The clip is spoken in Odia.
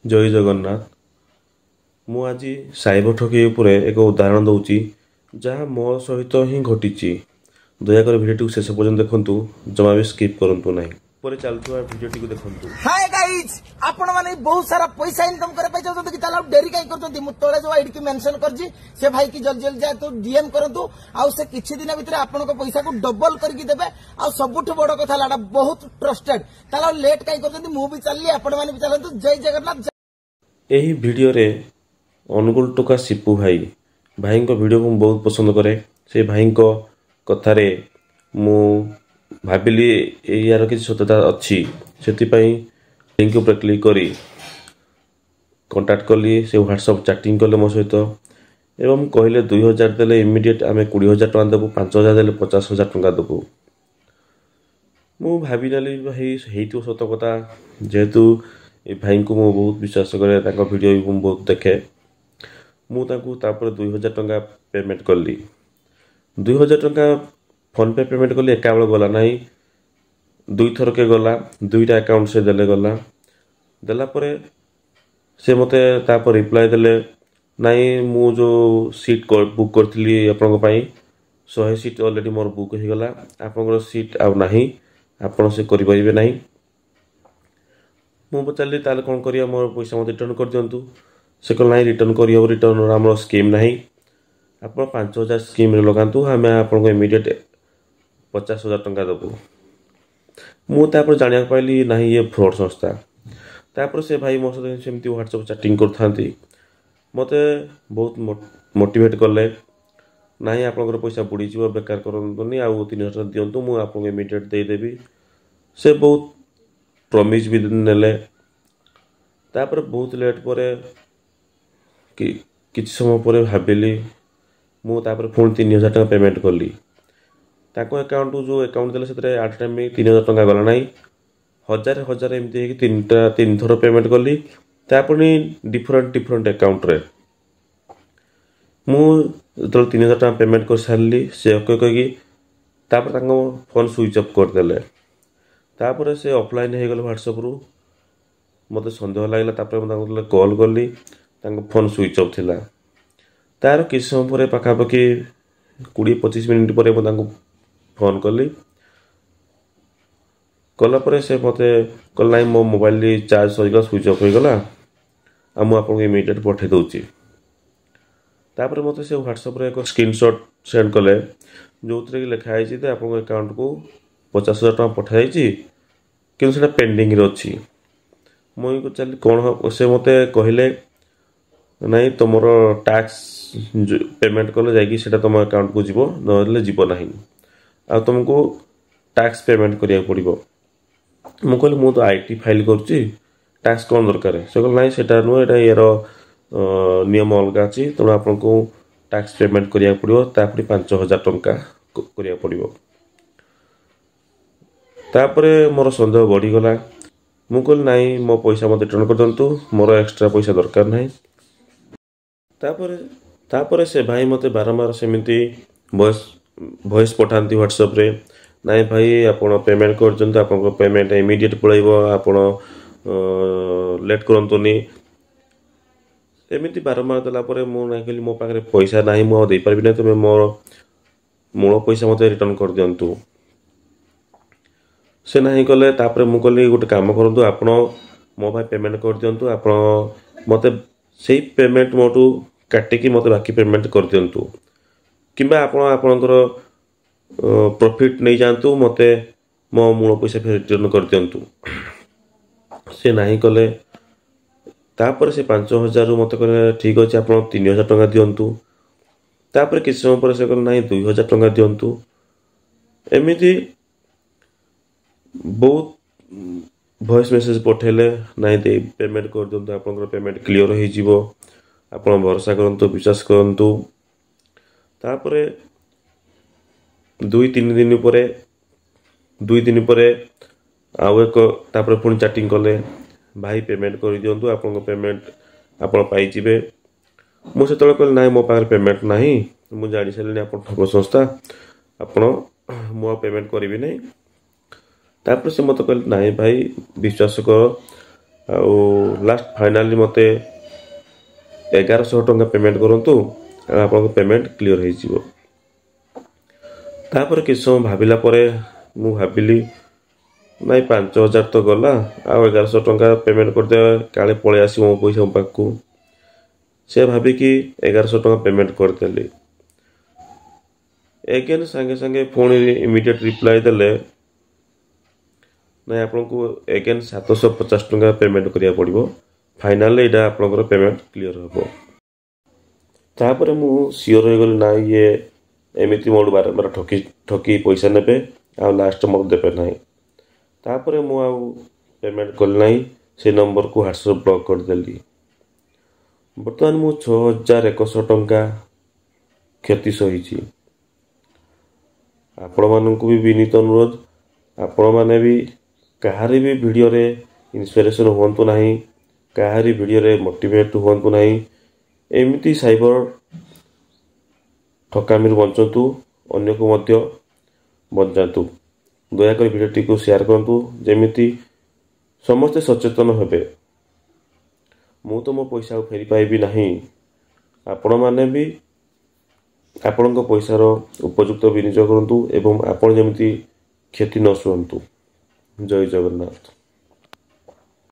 ଜୟ ଜଗନ୍ନାଥ। ମୁଁ ଆଜି ସାଇବର ଠକେଇ ଉପରେ ଏକ ଉଦାହରଣ ଦେଉଛି, ଯାହା ମୋ ସହିତ ହିଁ ଘଟିଛି। ଦୟାକରି ଭିଡ଼ିଓଟିକୁ ଶେଷ ପର୍ଯ୍ୟନ୍ତ ଦେଖନ୍ତୁ, ଜମା ବି ସ୍କିପ୍ କରନ୍ତୁ ନାହିଁ। ଉପରେ ଚାଲୁଥିବା ଭିଡ଼ିଓଟିକୁ ଦେଖନ୍ତୁ। ହାଏ ଗାଇଜ୍, ଆପଣ ମାନେ ବହୁତ ସାରା ପଇସା ଇନକମ୍ କରିବା ପାଇଁ ଚାହୁଁଛନ୍ତି କି? ତାହେଲେ ଆଉ ଡେରି କାହିଁ କରୁଛନ୍ତି? ମୁଁ ତଳେ ଯୋଉ ଆଇଡି କି ମେନସନ କରିଛି, ସେ ଭାଇକି ଜଲ୍ଦି ଜଲ୍ଦି ଯାଆନ୍ତୁ, ଡିଏମ୍ କରନ୍ତୁ ଆଉ ସେ କିଛି ଦିନ ଭିତରେ ଆପଣଙ୍କ ପଇସାକୁ ଡବଲ କରିକି ଦେବେ। ଆଉ ସବୁଠୁ ବଡ କଥା ହେଲା, ଏଟା ବହୁତ ଟ୍ରଷ୍ଟେଡ। ତାହେଲେ ଆଉ ଲେଟ୍ କାହିଁ କରୁଛନ୍ତି? ମୁଁ ବି ଚାଲିଲି, ଆପଣମାନେ ବି ଚାଲନ୍ତୁ। ଜୟ ଜଗନ୍ନାଥ। ଏହି ଭିଡ଼ିଓରେ ଅନୁଗୁଳ ଟୋକା ସିପୁ ଭାଇ, ଭାଇଙ୍କ ଭିଡ଼ିଓକୁ ମୁଁ ବହୁତ ପସନ୍ଦ କରେ। ସେ ଭାଇଙ୍କ କଥାରେ ମୁଁ ଭାବିଲି ଏହାର କିଛି ସତ୍ୟତା ଅଛି। ସେଥିପାଇଁ ଲିଙ୍କ ଉପରେ କ୍ଲିକ୍ କରି କଣ୍ଟାକ୍ଟ କଲି। ସେ ହ୍ୱାଟ୍ସଆପ୍ ଚାଟିଂ କଲେ ମୋ ସହିତ ଏବଂ କହିଲେ, 2000 ଦେଲେ ଇମିଡ଼ିଏଟ୍ ଆମେ 20,000 ଟଙ୍କା ଦେବୁ, 5000 ଦେଲେ 50,000 ଟଙ୍କା ଦେବୁ। ମୁଁ ଭାବିନେଲି ଭାଇ ହେଇଥିବ ସତ କଥା, ଯେହେତୁ ଏ ଭାଇଙ୍କୁ ମୁଁ ବହୁତ ବିଶ୍ୱାସ କରେ, ତାଙ୍କ ଭିଡ଼ିଓ ବି ମୁଁ ବହୁତ ଦେଖେ। ମୁଁ ତାଙ୍କୁ ତାପରେ 2000 ଟଙ୍କା ପେମେଣ୍ଟ କଲି। 2000 ଟଙ୍କା ଫୋନ୍ପେ ପେମେଣ୍ଟ କଲି। ଏକାବେଳେ ଗଲା ନାହିଁ, ଦୁଇଥରକେ ଗଲା। ଦୁଇଟା ଆକାଉଣ୍ଟ ସେ ଦେଲେ, ଗଲା। ଦେଲା ପରେ ସେ ମୋତେ ତାପରେ ରିପ୍ଲାଏ ଦେଲେ, ନାଇଁ, ମୁଁ ଯେଉଁ ସିଟ୍ ବୁକ୍ କରିଥିଲି ଆପଣଙ୍କ ପାଇଁ, 100 ସିଟ୍ ଅଲରେଡ଼ି ମୋର ବୁକ୍ ହେଇଗଲା, ଆପଣଙ୍କର ସିଟ୍ ଆଉ ନାହିଁ, ଆପଣ ସେ କରିପାରିବେ ନାହିଁ। ମୁଁ ପଚାରିଲି, ତାହେଲେ କ'ଣ କରିବା? ମୋର ପଇସା ମୋତେ ରିଟର୍ଣ୍ଣ କରିଦିଅନ୍ତୁ। ସେ କହିଲେ, ନାହିଁ, ରିଟର୍ଣ୍ଣ କରିହେବ, ରିଟର୍ଣ୍ଣର ଆମର ସ୍କିମ୍ ନାହିଁ। ଆପଣ 5000 ସ୍କିମ୍ରେ ଲଗାନ୍ତୁ, ଆମେ ଆପଣଙ୍କୁ ଇମିଡ଼ିଏଟ୍ 50,000 ଟଙ୍କା ଦେବୁ। ମୁଁ ତାପରେ ଜାଣିବାକୁ ପାଇଲି, ନାହିଁ, ଇଏ ଫ୍ରଡ଼୍ ସଂସ୍ଥା। ତାପରେ ସେ ଭାଇ ମୋ ସହିତ ସେମିତି ହ୍ୱାଟ୍ସଆପ୍ ଚାଟିଂ କରୁଥାନ୍ତି। ମୋତେ ବହୁତ ମୋଟିଭେଟ୍ କଲେ, ନାହିଁ, ଆପଣଙ୍କର ପଇସା ବୁଡ଼ିଯିବ, ବେକାର କରନ୍ତୁନି, ଆଉ 3000 ଟଙ୍କା ଦିଅନ୍ତୁ, ମୁଁ ଆପଣଙ୍କୁ ଇମିଡ଼ିଏଟ୍ ଦେଇଦେବି। ସେ ବହୁତ ପ୍ରମିଜ୍ ବି ନେଲେ। ତାପରେ ବହୁତ ଲେଟ୍ ପରେ କି କିଛି ସମୟ ପରେ ଭାବିଲି ମୁଁ, ତାପରେ ପୁଣି 3000 ଟଙ୍କା ପେମେଣ୍ଟ କଲି। ତାଙ୍କ ଆକାଉଣ୍ଟକୁ ଯେଉଁ ଆକାଉଣ୍ଟ ଦେଲେ, ସେଥିରେ ଆଟ୍ ଟାଇମ୍ 3000 ଟଙ୍କା ଗଲା ନାହିଁ। ହଜାରେ ହଜାରେ ଏମିତି ହେଇକି ତିନିଟା ତିନି ଥର ପେମେଣ୍ଟ କଲି, ତା ପୁଣି ଡିଫରେଣ୍ଟ ଡିଫରେଣ୍ଟ ଆକାଉଣ୍ଟରେ। ମୁଁ ଯେତେବେଳେ 3000 ଟଙ୍କା ପେମେଣ୍ଟ କରିସାରିଲି, ସେ ଓକେ କହିକି ତାପରେ ତାଙ୍କ ଫୋନ୍ ସୁଇଚ୍ ଅଫ୍ କରିଦେଲେ। ତାପରେ ସେ ଅଫଲାଇନ୍ ହେଇଗଲେ ହ୍ୱାଟ୍ସଆପ୍ରୁ। ମୋତେ ସନ୍ଦେହ ଲାଗିଲା। ତାପରେ ମୁଁ ତାଙ୍କୁ ଯେତେବେଳେ କଲ୍ କଲି, ତାଙ୍କ ଫୋନ୍ ସୁଇଚ୍ ଅଫ୍ ଥିଲା। ତାର କିଛି ସମୟ ପରେ, ପାଖାପାଖି 20-25 ମିନିଟ୍ ପରେ ମୁଁ ତାଙ୍କୁ ଫୋନ୍ କଲି। କଲା ପରେ ସେ ମୋତେ କହିଲେ, ନାଇଁ, ମୋ ମୋବାଇଲ ଚାର୍ଜ ସରିଗଲା, ସୁଇଚ୍ ଅଫ୍ ହେଇଗଲା, ଆଉ ମୁଁ ଆପଣଙ୍କୁ ଇମିଡ଼ିଏଟ୍ ପଠାଇ ଦେଉଛି। ତାପରେ ମୋତେ ସେ ହ୍ୱାଟ୍ସଆପ୍ରେ ଏକ ସ୍କ୍ରିନସଟ୍ ସେଣ୍ଡ କଲେ, ଯେଉଁଥିରେ କି ଲେଖା ହେଇଛି ଯେ ଆପଣଙ୍କ ଆକାଉଣ୍ଟକୁ 50,000 ଟଙ୍କା ପଠାଯାଇଛି, କିନ୍ତୁ ସେଇଟା ପେଣ୍ଡିଂରେ ଅଛି। ମୁଁ ପଚାରିଲି, କ'ଣ? ସେ ମୋତେ କହିଲେ, ନାଇଁ, ତୁମର ଟ୍ୟାକ୍ସ ପେମେଣ୍ଟ କଲେ ଯାଇକି ସେଇଟା ତୁମ ଆକାଉଣ୍ଟକୁ ଯିବ, ନହେଲେ ଯିବ ନାହିଁ, ଆଉ ତୁମକୁ ଟ୍ୟାକ୍ସ ପେମେଣ୍ଟ କରିବାକୁ ପଡ଼ିବ। ମୁଁ କହିଲି, ମୁଁ ତ IT file କରୁଛି, ଟ୍ୟାକ୍ସ କ'ଣ ଦରକାର? ସେ କହିଲେ, ନାଇଁ, ସେଇଟା ନୁହେଁ, ଏଇଟା ଇଏର ନିୟମ ଅଲଗା ଅଛି, ତେଣୁ ଆପଣଙ୍କୁ ଟ୍ୟାକ୍ସ ପେମେଣ୍ଟ କରିବାକୁ ପଡ଼ିବ, ତାପରେ 5000 ଟଙ୍କା କରିବାକୁ ପଡ଼ିବ। ତାପରେ ମୋର ସନ୍ଦେହ ବଢ଼ିଗଲା। ମୁଁ କହିଲି, ନାଇଁ, ମୋ ପଇସା ମୋତେ ରିଟର୍ଣ୍ଣ କରିଦିଅନ୍ତୁ, ମୋର ଏକ୍ସଟ୍ରା ପଇସା ଦରକାର ନାହିଁ। ତାପରେ ତାପରେ ସେ ଭାଇ ମୋତେ ବାରମ୍ବାର ସେମିତି ଭଏସ୍ ଭଏସ୍ ପଠାନ୍ତି ହ୍ୱାଟ୍ସଆପ୍ରେ, ନାଇଁ ଭାଇ, ଆପଣ ପେମେଣ୍ଟ କରିଛନ୍ତି, ଆପଣଙ୍କ ପେମେଣ୍ଟ ଇମିଡ଼ିଏଟ୍ ପଳାଇବ, ଆପଣ ଲେଟ୍ କରନ୍ତୁନି। ଏମିତି ବାରମ୍ବାର ଦେଲା ପରେ ମୁଁ ନାଇଁ କହିଲି, ମୋ ପାଖରେ ପଇସା ନାହିଁ, ମୁଁ ଆଉ ଦେଇପାରିବି ନାହିଁ, ତୁମେ ମୋର ମୂଳ ପଇସା ମୋତେ ରିଟର୍ଣ୍ଣ କରିଦିଅନ୍ତୁ। ସେ ନାହିଁ କଲେ। ତାପରେ ମୁଁ କହିଲି, ଗୋଟେ କାମ କରନ୍ତୁ, ଆପଣ ମୋ ପାଇଁ ପେମେଣ୍ଟ କରିଦିଅନ୍ତୁ, ଆପଣ ମୋତେ ସେଇ ପେମେଣ୍ଟ ମୋଠୁ କାଟିକି ମୋତେ ବାକି ପେମେଣ୍ଟ କରିଦିଅନ୍ତୁ, କିମ୍ବା ଆପଣ ଆପଣଙ୍କର ପ୍ରଫିଟ୍ ନେଇଯାଆନ୍ତୁ, ମୋତେ ମୋ ମୂଳ ପଇସା ଫେର ରିଟର୍ଣ୍ଣ କରିଦିଅନ୍ତୁ। ସେ ନାହିଁ କଲେ। ତାପରେ ସେ 5000ରୁ ମୋତେ କହିଲେ, ଠିକ୍ ଅଛି, ଆପଣ 3000 ଟଙ୍କା ଦିଅନ୍ତୁ। ତାପରେ କିଛି ସମୟ ପରେ ସେ କହିଲେ, ନାହିଁ, 2000 ଟଙ୍କା ଦିଅନ୍ତୁ। ଏମିତି ବହୁତ ଭଏସ୍ ମେସେଜ୍ ପଠାଇଲେ, ନାଇଁ, ଦେଇ ପେମେଣ୍ଟ କରିଦିଅନ୍ତୁ, ଆପଣଙ୍କର ପେମେଣ୍ଟ କ୍ଲିଅର୍ ହେଇଯିବ, ଆପଣ ଭରସା କରନ୍ତୁ, ବିଶ୍ୱାସ କରନ୍ତୁ। ତାପରେ 2-3 ଦିନ ପରେ, 2 ଦିନ ପରେ ଆଉ ଏକ ତାପରେ ପୁଣି ଚାଟିଂ କଲେ, ଭାଇ, ପେମେଣ୍ଟ କରିଦିଅନ୍ତୁ, ଆପଣଙ୍କ ପେମେଣ୍ଟ ଆପଣ ପାଇଯିବେ। ମୁଁ ସେତେବେଳେ କହିଲି, ନାଇଁ, ମୋ ପାଖରେ ପେମେଣ୍ଟ ନାହିଁ, ମୁଁ ଜାଣିସାରିଲିଣି ଆପଣ ଠକ ସଂସ୍ଥା, ଆପଣ ମୁଁ ଆଉ ପେମେଣ୍ଟ କରିବି ନାହିଁ। ତାପରେ ସେ ମୋତେ କହିଲେ, ନାଇଁ ଭାଇ, ବିଶ୍ୱାସ କର। ଆଉ ଲାଷ୍ଟ ଫାଇନାଲି ମୋତେ 1100 ଟଙ୍କା ପେମେଣ୍ଟ କରନ୍ତୁ, ଆଉ ଆପଣଙ୍କ ପେମେଣ୍ଟ କ୍ଲିଅର୍ ହେଇଯିବ। ତାପରେ କିଛି ସମୟ ଭାବିଲା ପରେ ମୁଁ ଭାବିଲି, ନାଇଁ, 5000 ତ ଗଲା, ଆଉ 1100 ଟଙ୍କା ପେମେଣ୍ଟ କରିଦେବା, କାଳେ ପଳେଇ ଆସିବ ମୋ ପଇସା ମୋ ପାଖକୁ। ସେ ଭାବିକି 1100 ଟଙ୍କା ପେମେଣ୍ଟ କରିଦେଲି। ଏଗେନ୍ ସାଙ୍ଗେ ସାଙ୍ଗେ ପୁଣି ଇମିଡ଼ିଏଟ୍ ରିପ୍ଲାଏ ଦେଲେ, ନାଇଁ, ଆପଣଙ୍କୁ ଏଗେନ୍ 750 ଟଙ୍କା ପେମେଣ୍ଟ କରିବାକୁ ପଡ଼ିବ, ଫାଇନାଲି ଏଇଟା ଆପଣଙ୍କର ପେମେଣ୍ଟ କ୍ଲିଅର୍ ହେବ। ତାପରେ ମୁଁ ସିଓର ହେଇଗଲି, ନା, ଇଏ ଏମିତି ମୋଠୁ ବାରମ୍ବାର ଠକି ଠକି ପଇସା ନେବେ ଆଉ ଲାଷ୍ଟ ମୋତେ ଦେବେ ନାହିଁ। ତାପରେ ମୁଁ ଆଉ ପେମେଣ୍ଟ କଲି ନାହିଁ, ସେ ନମ୍ବରକୁ ହ୍ୱାଟ୍ସଆପ୍ ବ୍ଲକ୍ କରିଦେଲି। ବର୍ତ୍ତମାନ ମୁଁ 6100 ଟଙ୍କା କ୍ଷତି ସହିଛି। ଆପଣମାନଙ୍କୁ ବି ବିନୀତ ଅନୁରୋଧ, ଆପଣମାନେ ବି କାହାରି ବି ଭିଡ଼ିଓରେ ଇନ୍ସପିରେସନ୍ ହୁଅନ୍ତୁ ନାହିଁ, କାହାରି ଭିଡ଼ିଓରେ ମୋଟିଭେଟ୍ ହୁଅନ୍ତୁ ନାହିଁ। ଏମିତି ସାଇବର ଠକାମିରୁ ବଞ୍ଚନ୍ତୁ, ଅନ୍ୟକୁ ମଧ୍ୟ ବଞ୍ଚାନ୍ତୁ। ଦୟାକରି ଭିଡ଼ିଓଟିକୁ ସେୟାର କରନ୍ତୁ, ଯେମିତି ସମସ୍ତେ ସଚେତନ ହେବେ। ମୁଁ ତ ମୋ ପଇସା ଆଉ ଫେରି ପାଇବି ନାହିଁ, ଆପଣମାନେ ବି ଆପଣଙ୍କ ପଇସାର ଉପଯୁକ୍ତ ବିନିଯୋଗ କରନ୍ତୁ ଏବଂ ଆପଣ ଯେମିତି କ୍ଷତି ନ ଶୁଅନ୍ତୁ। ଜୟ ଜଗନ୍ନାଥ।